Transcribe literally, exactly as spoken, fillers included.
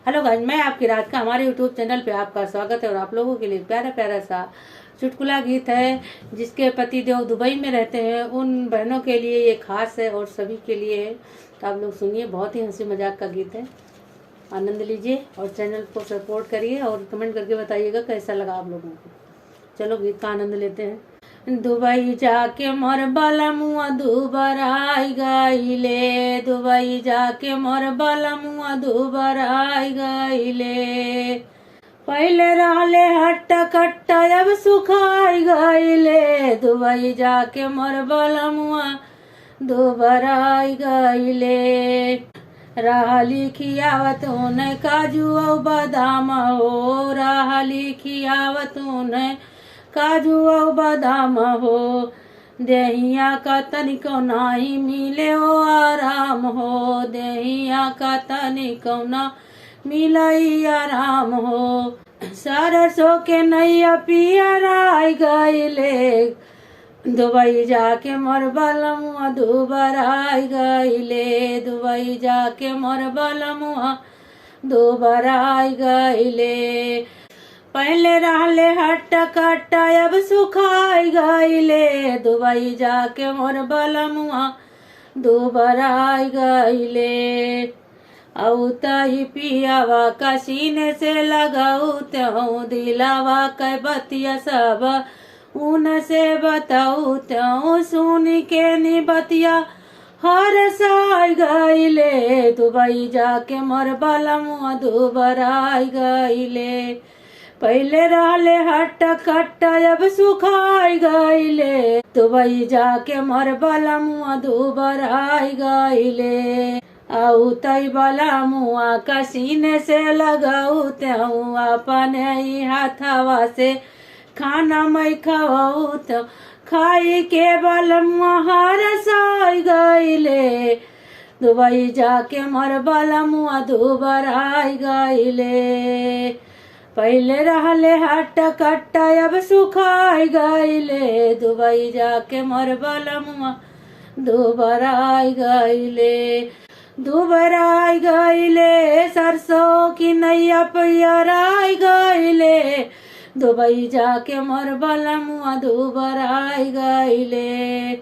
हेलो गाइस, मैं आपकी राधिका। हमारे यूट्यूब चैनल पे आपका स्वागत है और आप लोगों के लिए प्यारा प्यारा सा चुटकुला गीत है। जिसके पति देव दुबई में रहते हैं, उन बहनों के लिए ये खास है और सभी के लिए है। तो आप लोग सुनिए, बहुत ही हंसी मजाक का गीत है। आनंद लीजिए और चैनल को सपोर्ट करिए और कमेंट करके बताइएगा कैसा लगा आप लोगों को। चलो, गीत का आनंद लेते हैं। दुबई जाके मोर बलमुआ दुबराई गईले, दुबई जाके मोर बलमुआ दुबराई गईले। पहिले रहले हट्टा कट्टा, अब सुखाई गईले। दुबई जाके मोर बलमुआ दुबराई गईले। रहली खियावत उन्हें काजू और बादाम हो, रहली खियावत उन्हें काजू और बादाम हो। देहिया का तनिको नाही मिले हो आराम हो, देहिया का तनिको ना मिलई आराम हो। सरसों के नैया पियराई गईले, दुबई जाके मोर बलमुआ दुबराई गईले, दुबई जाके मोर बलमुआ दुबराई गईले। पहिले रहले हट्टा कट्टा, अब सुखाई गईले, दुबई जाके मोर बलमुआ दुबराई गईले। औ तही पियावा का सीने से लगौत हूँ, दिलावा के बतिया सब उनसे बतौत हूँ। सुन के नी बतिया हरसाई गईले, दुबई जाके मोर बलमुआ दुबराई गईले। पहिले रहले हट्टा कट्टा, अब सुखाई गईले, दुबई जाके मोर बलमुआ दुबराई गईले। औ तई बलमुआ का सीने से लगौत हूँ, अपने ही हथवा से खाना मैं खवौत हूँ। खाई के बलमुआ हरसाई गईले, दुबई जाके मोर बलमुआ दुबराई गईले। पहिले रहले हट्टा कट्टा, अब सुखाई गईले, दुबई जाके मोर बलमुआ दुबराई गईले। दुबराई गईले सरसों की नैया पियराई गईले, दुबई जाके मोर बलमुआ दुबराई गईले।